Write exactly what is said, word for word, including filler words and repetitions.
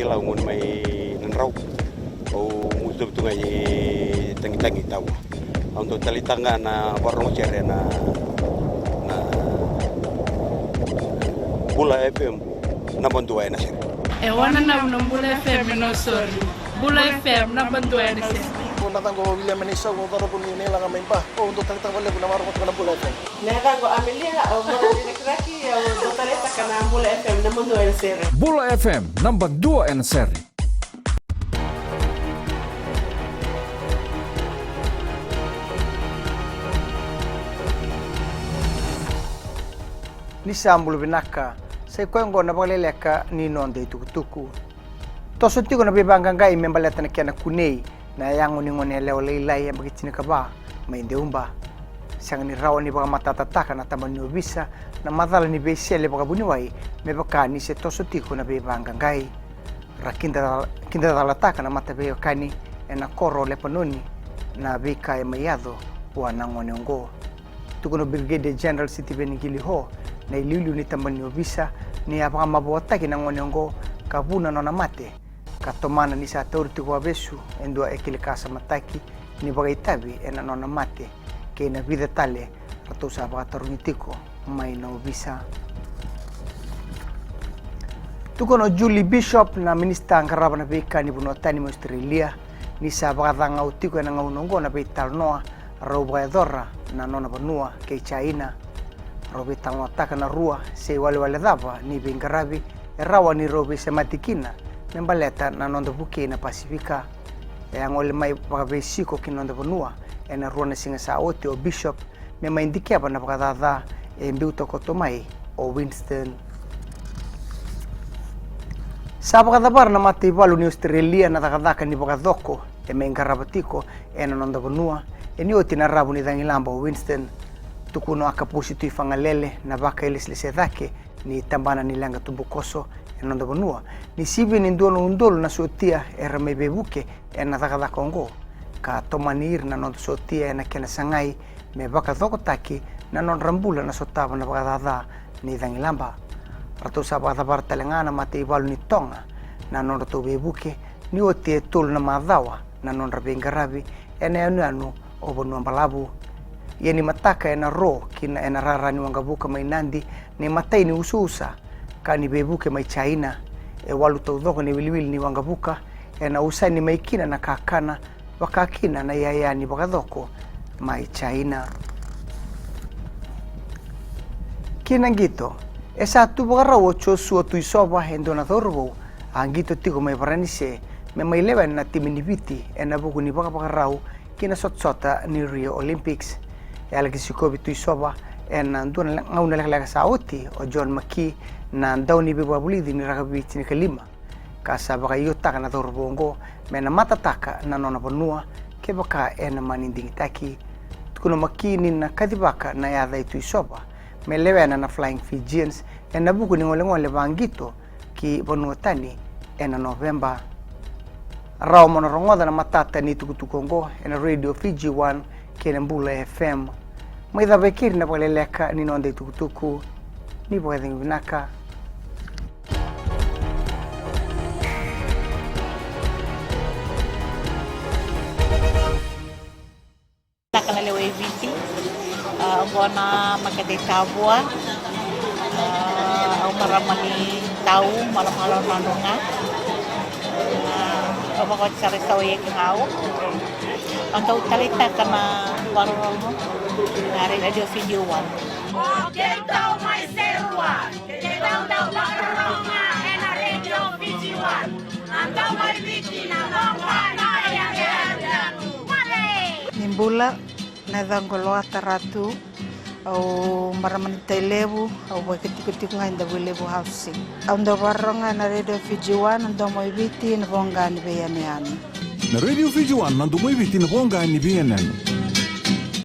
Lau gone mai Nadrau. Au mutu tu ga i Tagitagi, Tavua. Au dau taleitaka ga na vakarorogo sere na, na Bula F M, naba dua ena sere. E wananavu na Bula F M e Nausori. Bula F M, naba dua ena sere. Ko na yacaqu o William Eneisa, au cauravou ni Nailaga mai Ba. Au dau taleitaka vakalevu na vakarorogo na Bula F M. Na yacaqu o Amelia, au marama ni Rakiraki, au dau taleitaka na Bula F M, naba dua ena sere. Bula F M, naba dua ena sere. Ni sa bula vinaka, sa i koya oqo na vakaleleka ni noda itukutuku. Toso tiko na veivaqaqai me baleta na kena kunei na yago ni gone yalewa lailai yabaki tinikava mai Deuba. Sega ni rawa ni vakamatatataka na tabana ni ovisa na macala ni veisele vakavuniwai me vaka ni se toso tiko na veivaqaqai. Ra kida, kidacalataka na mataveiwekani ena koro o Lepanoni na veika e mai yaco vua na gone oqo. Tukuna o Brigadier General Sitiveni Qiliho na iliuliu ni tabana ni ovisa ni a vakamavoataki na gone oqo ka vu na nona mate, ka tomana ni sa tauri tiko vakavesu e dua e kilikasamataki ni vakaitavi ena nona mate kei na vica tale ratou sa vakatarogi tiko mai na ovisa. Tukuna o Julie Bishop na minisita qarava na veika ni vanua tani mai Australia ni sa vakacagau tiko ena gauna oqo na veitalanoa rau vakayacora na nona vanua kei China. Rau veitalanoataka na rua se iwalewale cava ni veiqaravi e rawa ni rau veisemati kina me baleta na noda vukei na Pasifika. E a gole mai vakaveisiko ki na noda vanua ena rua na siga sa oti o Bishop me mai dikeva na vakacaca e biuta koto mai o Winston. Sa vakacavara na mataivalu ni Australia na cakacaka ni vakacoko e mai qarava tiko ena noda vanua e ni oti na ravu ni cagilaba o Winston. Tukuna o Akapusi Tuifagalele na vakailesilesi cake ni tabana ni leqa tubukoso ena noda vanua ni sivia ni dua na udolu na sotia era mai veivuke ena cakacaka oqo, ka tomani ira na noda sotia ena kena sagai me vakacokotaki na nodra bula na sotava na vakacaca ni cagilaba. Ratou sa vakacavara tale ga na mataivalu ni Toga na nodratou veivuke ni oti e tolu na macawa na nodra veiqaravi ena yanuyanu o Vanua Balavu. Ia ni mataka ena ro kina ena rara ni waqavuka mai Nadi na imatai ni usausa ka ni veivuke mai China. E walu taucoko na iwiliwili ni waqavuka ena usani mai kina na kakana, vaka kina na iyaya ni vakacoko mai China. Ki na qito, e sa tu vakarau o Joshua Tuisova, e dua na cauravou a qito tiko mai Varanise, me mai lewena na timi ni Viti ena vuku ni vakavakarau ki na sotasota ni Rio Olympics. E a laki sikovi Tuisova ena dua na gauna lekaleka sa oti o John McKee, na dauniveivakavulici ni rakavi tinikalima, ka sa vakaiotaka na cauravou oqo me na matataka na nona vanua kevaka ena mani digitaki. Tukuna o McKee ni na kacivaka na yaca i Tuisova me lewena na Flying Fijians ena vuku ni golegole vaqito ki vanua tani ena Noveba. Rawa mo na rogoca na matata ni tukutuku oqo ena Radio Fiji One kei na Bula F M. Mai cava e keri na vakaleleka ni noda itukutuku. Ni vakacegu vinaka. Taka na lewe i Viti, a, oqo na makete i Tavua, a, au marama ni Tau, Malomalo, Nadroga. A, au vakawati sara i Sawa i Ekegau. Au dau taleitaka na vakarorogo na Radio Fiji One. O keitou mai Serua, keitou dau vakarorogo ena Radio Fiji One. Na domo i Viti, na voqa ni veiyanuyanu. Ni bula, na yacaqu o Loata Ratu, au marama ni Tailevu, au vakatikotiko ga i Davuilevu Housing. Au dau vakarorogo ena Radio Fiji One, na domo i Viti, na voqa ni veiyanuyanu. Na Radio Fiji One, na domo i Viti, na voqa ni veiyanuyanu.